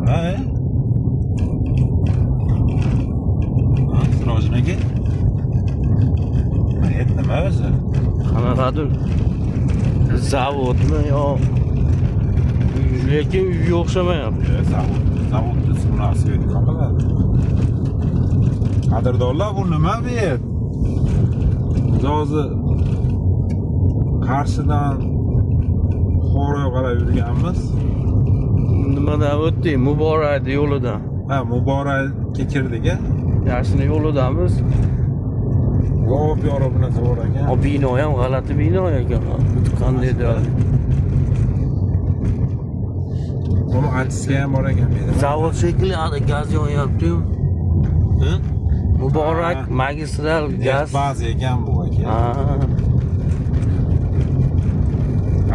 Ha? Ha, Sirojin aka. Het nima o'zi? Qanaqadir zavodmi yo lekin uyga o'xshamayapti. Zavod, zavod desa bunaqasi nima qiladi? Qadrdonlar, bu nima bu yer? Biz hozir Qarshidan Buxoroga qarab yurganmiz. Nimadan o'tdik? Muborak yo'lidan. Ha, Muborakka kirdik-a. Yashini yo'lidamiz. Yop yorug' bir narsa bor ekan. O bino ham g'alati bino ekan. Qandaydir. Buni artistga ham bor ekan bu yerda. Zavod shekilli, ana gaz yonyapti-yu. Muborak magistral gaz. Baza ekan bu aka. Ha.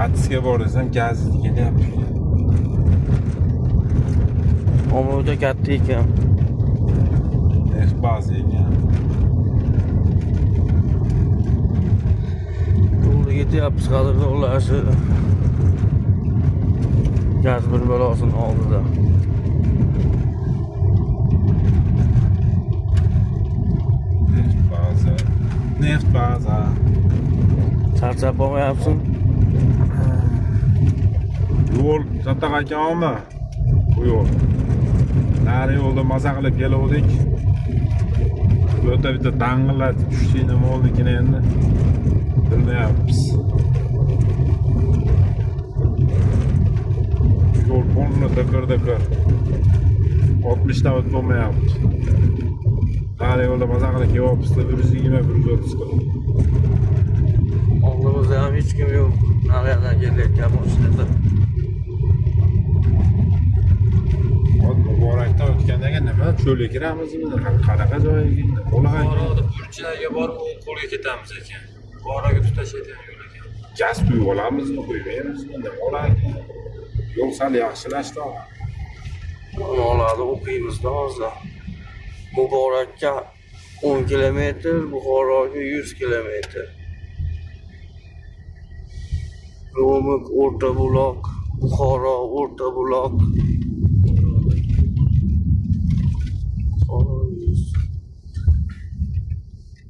Artistga bor desam gaz kelyapti. O'ta katta ekan. Neft baza ekan. Yo'lda ketyapmiz, qadrdonlar, shu gaz bir balosini oldida. Neft baza. Neft baza. Charchab qolmayapsan? Yo'l chatoq ekanmi? Bu yo'l. Nari yo'lda maza qilib keluvdik. Bu yerda bitta dang'illatib tushdik, nima oldikin endi bilmayapmiz. Yo'l polni takır-takır. 60 dan o'tib bo'lmayapti. Nari yo'lda maza qilib kelyapmiz, 120-130 qilib. Oldimizda ham hech kim yo'q. Nariyoqdan kelayotgan mashinada. Muborakdan o'tgandan keyin nima cho'lga kiramizmi? Qanaqa joyga endi? Buxoroda Burchakga borib o'ng qo'lga ketamiz ekan. Buxoroga tutashadigan yo'l ekan. Gaz quyib olamizmi, quymaymizmi? Nima bo'lar ekan? Yo'l sal yaxshilashdi. Binolarni o'qiymiz-da hozir. Muborakka 10 kilometr, Buxoroga 100 kilometr. Romik, O'rtabuloq, Buxoro, O'rtabuloq.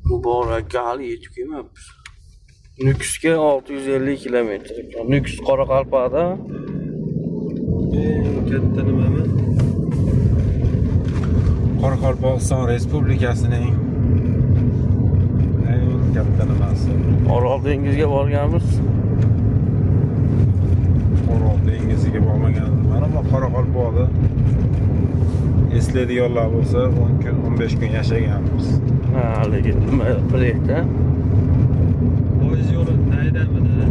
Muborakka hali yetib kelmabmiz. Nukusga 650 kilometr ekan. Nukus Qoraqalpoqda. Eng katta nimami? Qoraqalpog'iston Respublikasining eng katta nimasi. Orol dengiziga borganmiz. Orol dengiziga bormaganmiz. Mana bu Qoraqalpoqda eslaydiganlar bo'lsa 10 kun, 15 kun yashaganmiz. Ha, haligi nima proyektda? Poyezd yo'li taydamidi?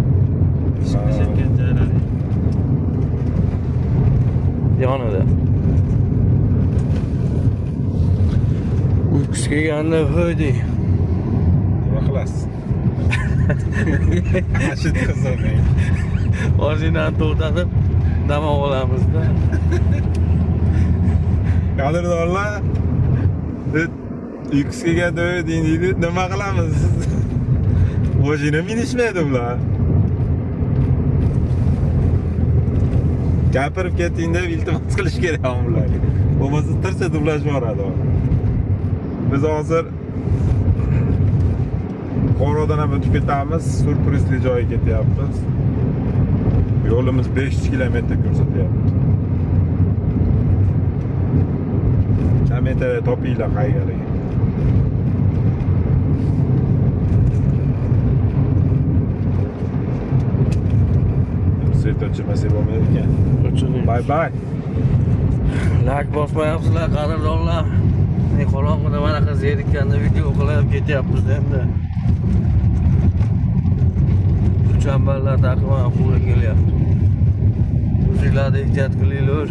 Ishga joylari. Yonida. Uyqusi kelganda ho'y. Nima qilasiz? Ashit qizim. Mashinani to'xtatib dam olamiz-da. Qadrdonlar, uyqusi kelganda ho'y deydi, nima qilamiz? Mashina minishmaydi ular. Gapirib keting deb iltimos qilish kerak ularga. Bo'lmasa tirsa dublaj boradi. Biz hozir Buxorodan ham o'tib ketamiz, syurprizli joyga ketyapmiz. Yo'limiz 500 kilometr ko'rsatyapti. Kilometrda topinglar qayerga. Svet o'chirmasak bo'lmaydi ekan. Bye bye. Like bosmayapsizlar, qadrdonlar. Men qorong'ida manaqa zerikkanda video qilib ketyapmiz endi. Chambarlar taqib qo'lga kelyapti. O'zinglarni ehtiyot qilinglar.